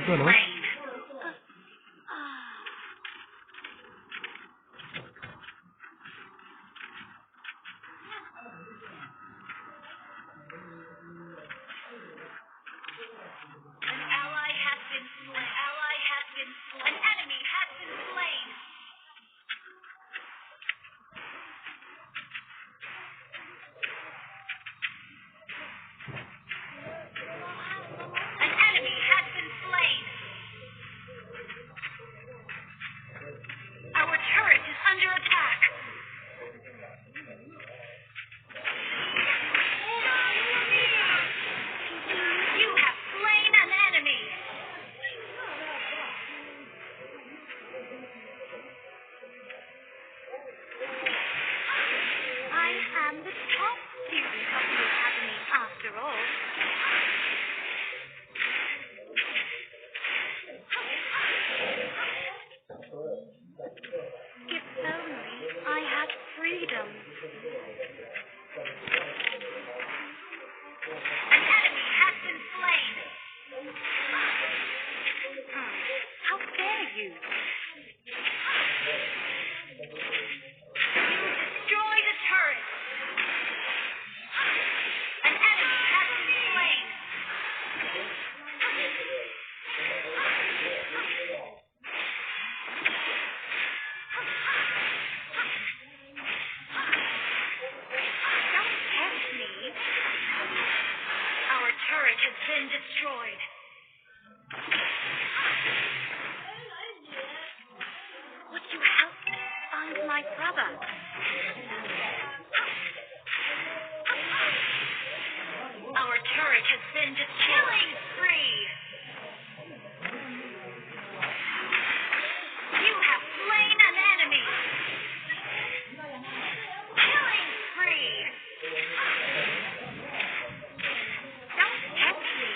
tuaj no. An ally has been slain. An ally has been slain. An enemy has been slain. An enemy has been slain. Our turret is under attack. You have slain an enemy. I am the top student of the academy, after all. If only I had freedom. An enemy has been slain. How dare you! You destroyed a turret. An enemy has been slain. Don't tempt me. Our turret has been destroyed. Would you help me find my brother? Our turret has been de- killing spree. You have slain an enemy. Killing spree. Don't tempt me.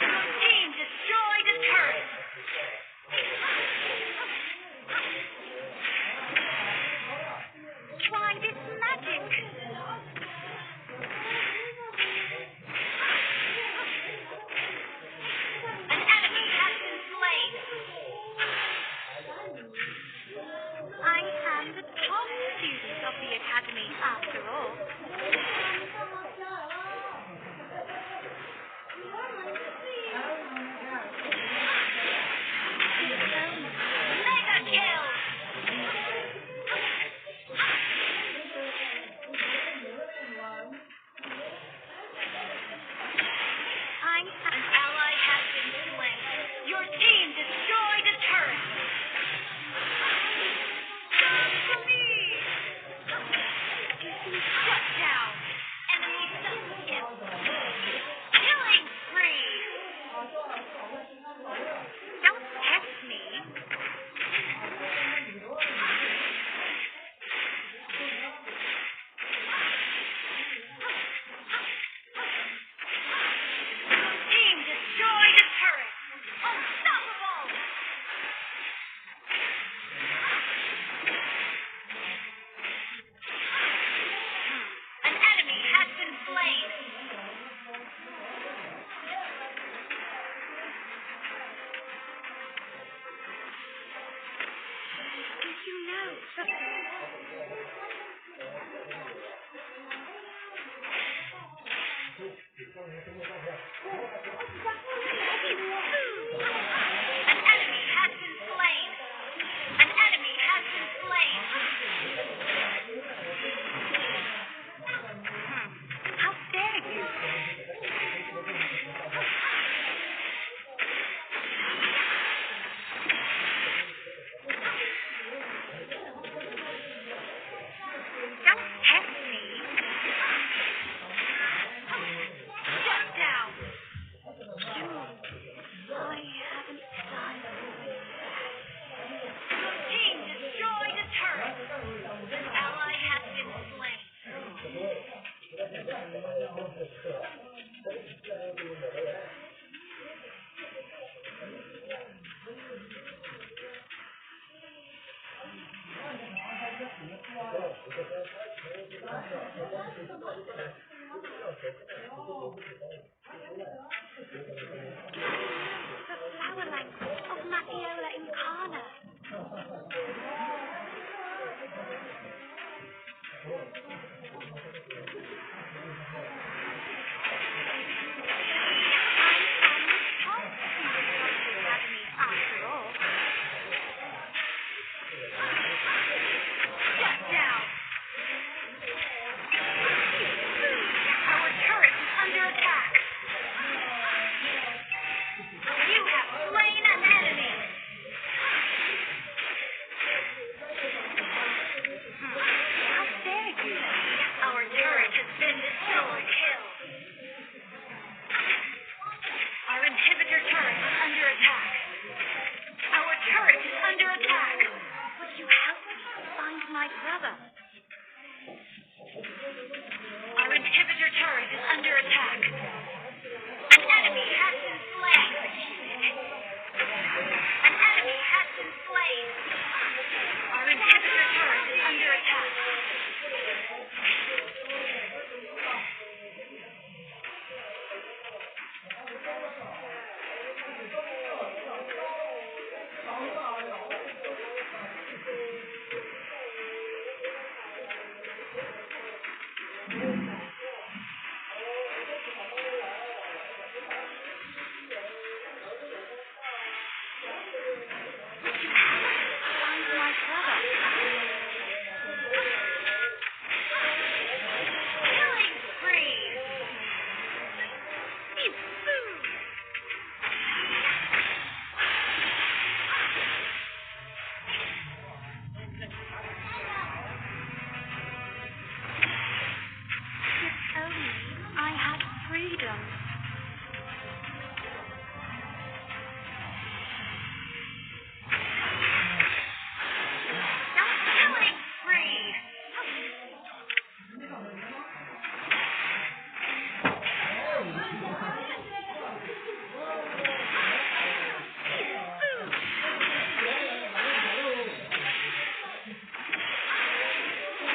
Your team destroyed a turret. Try this magic. An enemy has been slain. I am the top student of the academy, after all. Mega kill! An ally has been slain. Your team destroyed a turret. Come for me! Shut down. Enemy double kill. Killing spree. Don't test me. Your team destroyed a turret. Unstoppable. An enemy has been slain. Did you know? An enemy has been slain. An enemy has been slain. How dare you! Don't test me. Shut down. I haven't done. Your team destroyed a turret. An ally has been slain. The flower language of Matthiola Incarna. I am the top student of the academy after all. Shut down! Our turret is under attack. You have slain an enemy. How dare you! Our turret has been destroyed. Kill. Our inhibitor turret is under attack. Our turret is under attack. Would you help me find my brother? Our inhibitor turret is under attack. An enemy has been slain. An enemy has been slain. Our inhibitor turret is under attack. Would you help me find my brother? Killing spree! You fool! If only I had freedom. Killing spree!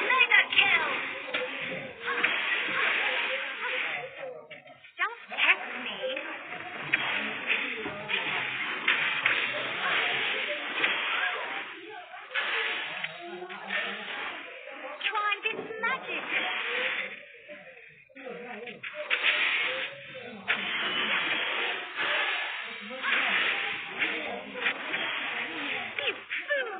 Mega kill! Don't test me. Try this magic. You fool!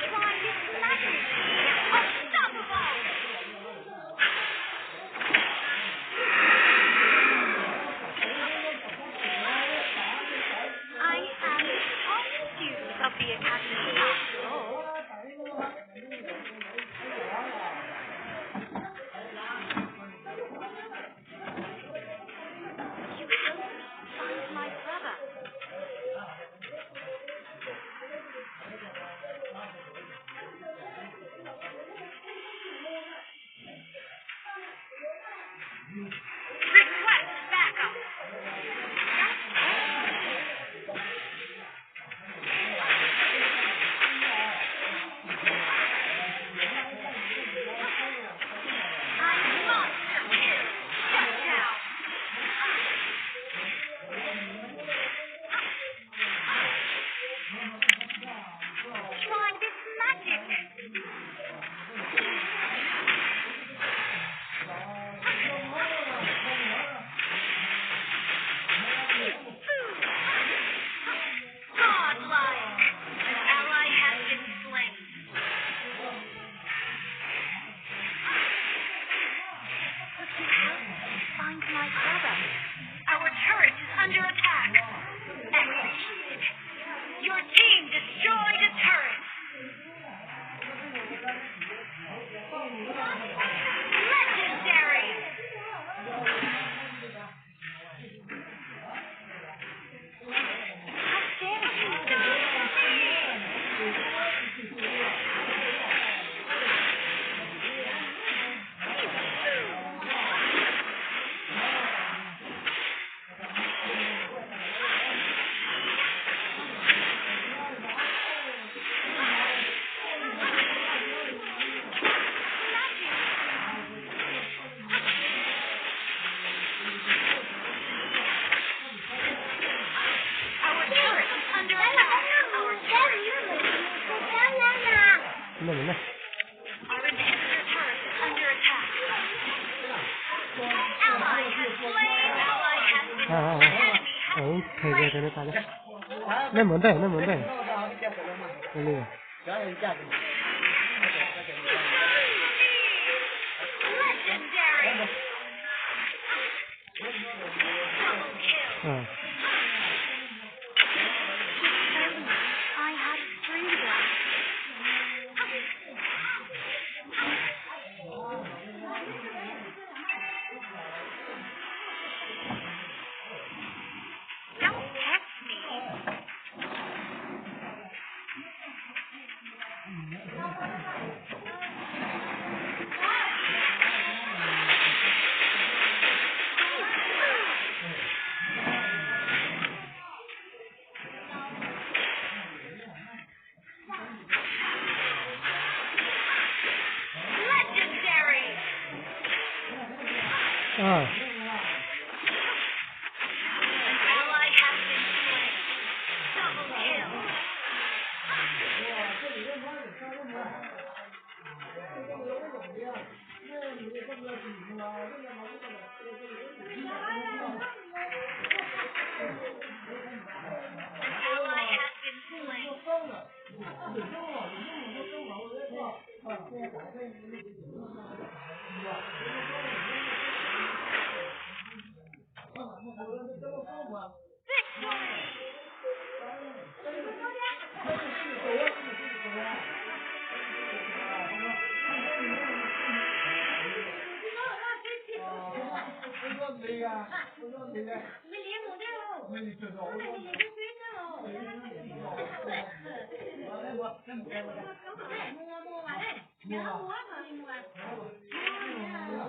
Try this magic. Unstoppable! I am the top student of the academy after all. You help me find my brother. Request backup. I monster kill. Shut down. Try this magic. Ntawm no na. Our inhibitor turret is under attack. An ally has slain. Ally has been slain. Enemy has been slain. Nej mus ntej, nej mus ntej. Legendary. Double kill. I have freedom. Don't test me. Legendary. An ally has been slain. Double kill. An ally has been slain.